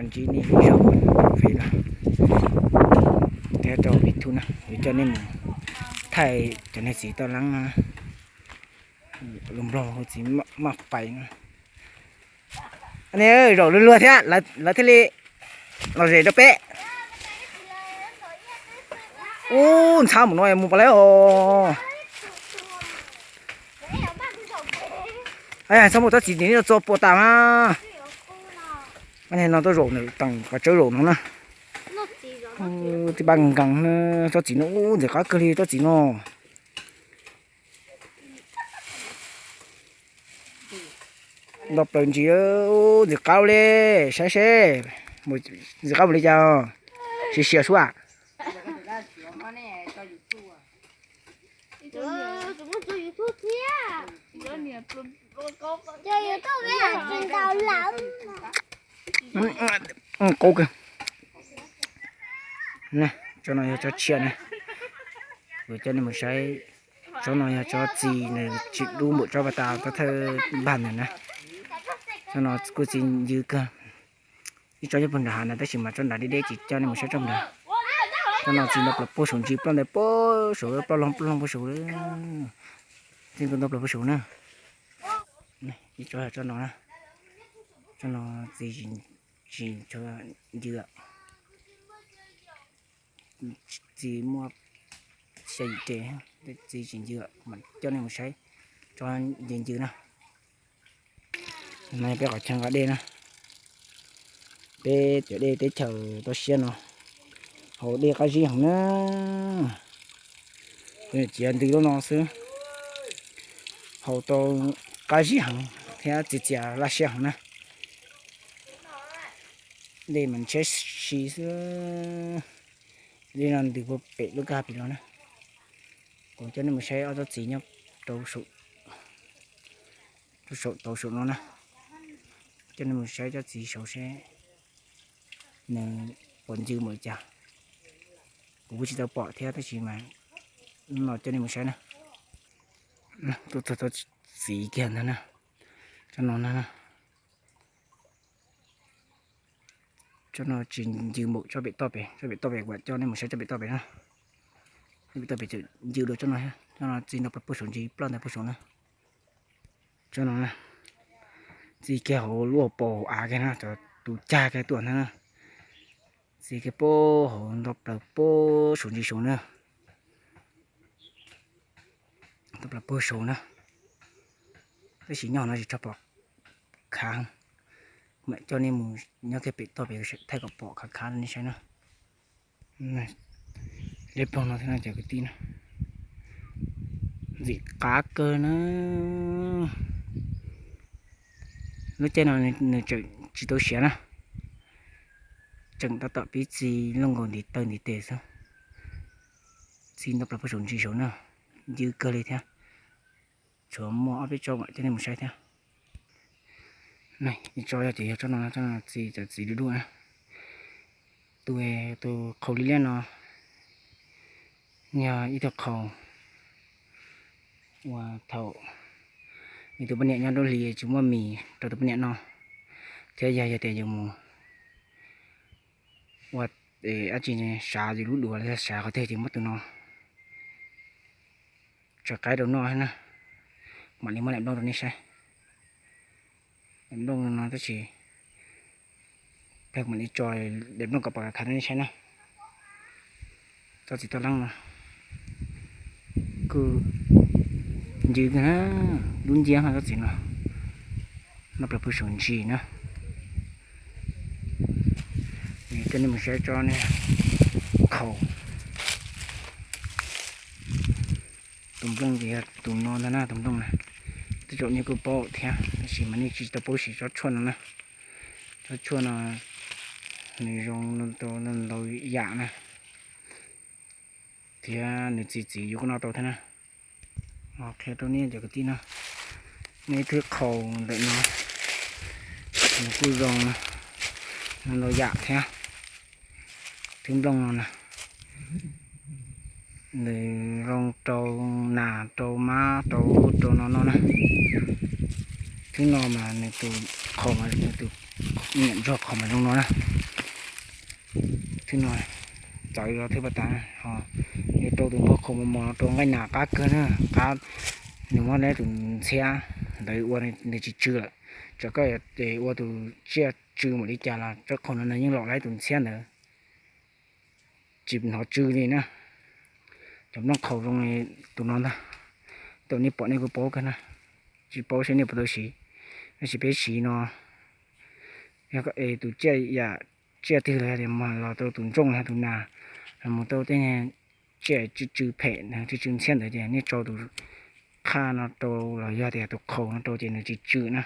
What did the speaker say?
Ntsib nej ib zaug pem no thiab rau pem thub na, yuav coj nej mus thaij cov niag txiv toj leeb no, lus Nplog hu txiv maj pais no. Zaum luag luag thiab lawv thiaj li los zem rau peb. Ub, ntxhab mus no mus pas lawm os. Txhob mus tsob txiv tim no txo puas tas mas. No tuaj zaum nws teem qhov tsawb zaum no na. Tib pab nkees na, tsob txiv no ub ntxim qab kawg li tsob txiv no. Nto plaws ntsis, ntxim qab li, saib seb ntxim qab mus li cas, sia sia sua. Qub kawg. Tsob no yog tsob tshiab na, kuv coj nej mus saib. Tsob no yog tsob txiv nws tsis dub npaum tsob pas tas tsob thawj npag ntawd na. Tsob no kuj txiv ncw kawg. Ib tsob nyob puag nram hav ntawd tab sis mas tsob nrad deb deb tsis coj nej mus saib tsob nrad. Tsob no txiv nto plaws puag saum ntsis, ploj ntawd puag saud, ploj loo ploj loo puag saud. Txiv nto plaws puag saud na. Ib tsob tsob no na, tsob no txiv tsis ncw, txiv muaj xya yim tes, txiv tsis ncw, mam coj nej mus saib tsob ncw ncw na. No peb qhov chaw nqa dej na, peb cov dej teb chaws toj siab no, haus dej qab zib heev na. Txiav ntws lub no xwb, haus tau qab zib heev thiab txias txias laj siab heev na. Dej mas ntshiab si xwb. Dej no ntws puag pem lub kab pem los na. Kuv coj nej mus saib ob tsob txiv nyob rau saum tau saum no na. Coj nej mus saib tsob txiv saud seb nws puas ncw npaum li cas. Kuv kuj tsis tau pom thiab tab sis mas no coj nej mus saib na. Tuaj txog tsob txiv kiag ntag na, tsob no na. Tsob no tsis ncw npaum tsob pem toj pem, tsob pem toj pem kuv coj nej mus saib tsob pem toj pem na. Tsob pem toj pem tseem ncw dua tsob no, tsob no txiv nto plaws puag saum ntsis, ploj ntawd puag saud na. Tsob no txiv kiag hauv lub hauv paus av kiag na, cov tus cag kiag tuaj ntag na. Txiv kiag puag hauv nto plaws puag saum ntsis saud na. Nto plaws puag saud na. Tab sis nyob no tsis tshua pom khav, mam coj nej mus nyob kiag pem toj pem thaij kom pom khav khav rau nej saib na. Liab ploog no thiab no cov kwv tij na, ntxim qab kawg na. Lub caij no nws tseem tsis tau siav na, tseem tab tom pib txi looj nkaus ntiv taw ntiv tes xwb. Txi nto plaws puag saum ntsis saud na, ncw kawg li thiab. Tshuav muaj ob peb tsob mam coj nej mus saib thiab. Ib tsob yog ces yog tsob no, tsob no txiv, txiv dub dub na. Tus, tus qhaus liab liab no yog ib tug qhaus uas thaum yus tus poj niam nyob dub hli tsis muaj mis rau tus poj niam noj, thiab yog yog tias yus mus ua dab tsi sav yus lub duav los yog sav qhov twg ces muab tus no tso qaib rau noj na. Mam li muab daim nplooj rau nej saib. Daim nplooj no tab sis plag mam li tso daim nplooj kom pom khav rau nej saib na. Tsob txiv toj leeb no kuj ncw na, dub nciab no tsob txiv no, noj plaws puag saum ntsis na. Coj nej mus saib tsob qhaus. Tus nplooj ces yog tus no ntag na, tus nplooj na. Tej zaum nej kuj paub thiab tab sis mas nej tsis tau paub siv tsob tshuaj no na. Tsob tshuaj no nws zoo rau ntau yam na, thiab nws txi txiv yus kuj noj tau thiab na. Qhia rau nej cov kwv tij no, nej thwb qhaus ntawm no, nws kuj zoo ntau yam thiab. Thwb nplooj no na, nws zoo rau nas rau mab rau ub rau no noj na. Thwb no mas nws tus qhaus mas nws tus nyiam nrog qhaus mas zoo no na. Thwb no txawv los thwb pas tas, ho yuav rau tus npog qhaus mos mos no rau nqaij nas qab kawg na, qab nws muab lawv tus ntxhiab ntawd ua nws tsis tsw lawm. Txawm koj ua tus tsiaj tsw npaum li cas los rab qhaus no nws yeej lom lawv tus ntxhiab ntawd, tsis hnov tsw li na. Cov nplooj qhaus zoo li tus no ntag, thaum nej pom nej kuj paub kawg na, tsis paub seb nej puas tau siv, tab sis peb siv no yog tus tsiaj yam tsiaj twg los yog tias los rau tus ntsooj los yog tus nas, los mus rau tej tsiaj tsw tsw phem tsw tsw ntxhiab ntawd ces nej tso tus qhaj no rau los yog tias tus qhaus no rau ces nws tsis tsw na.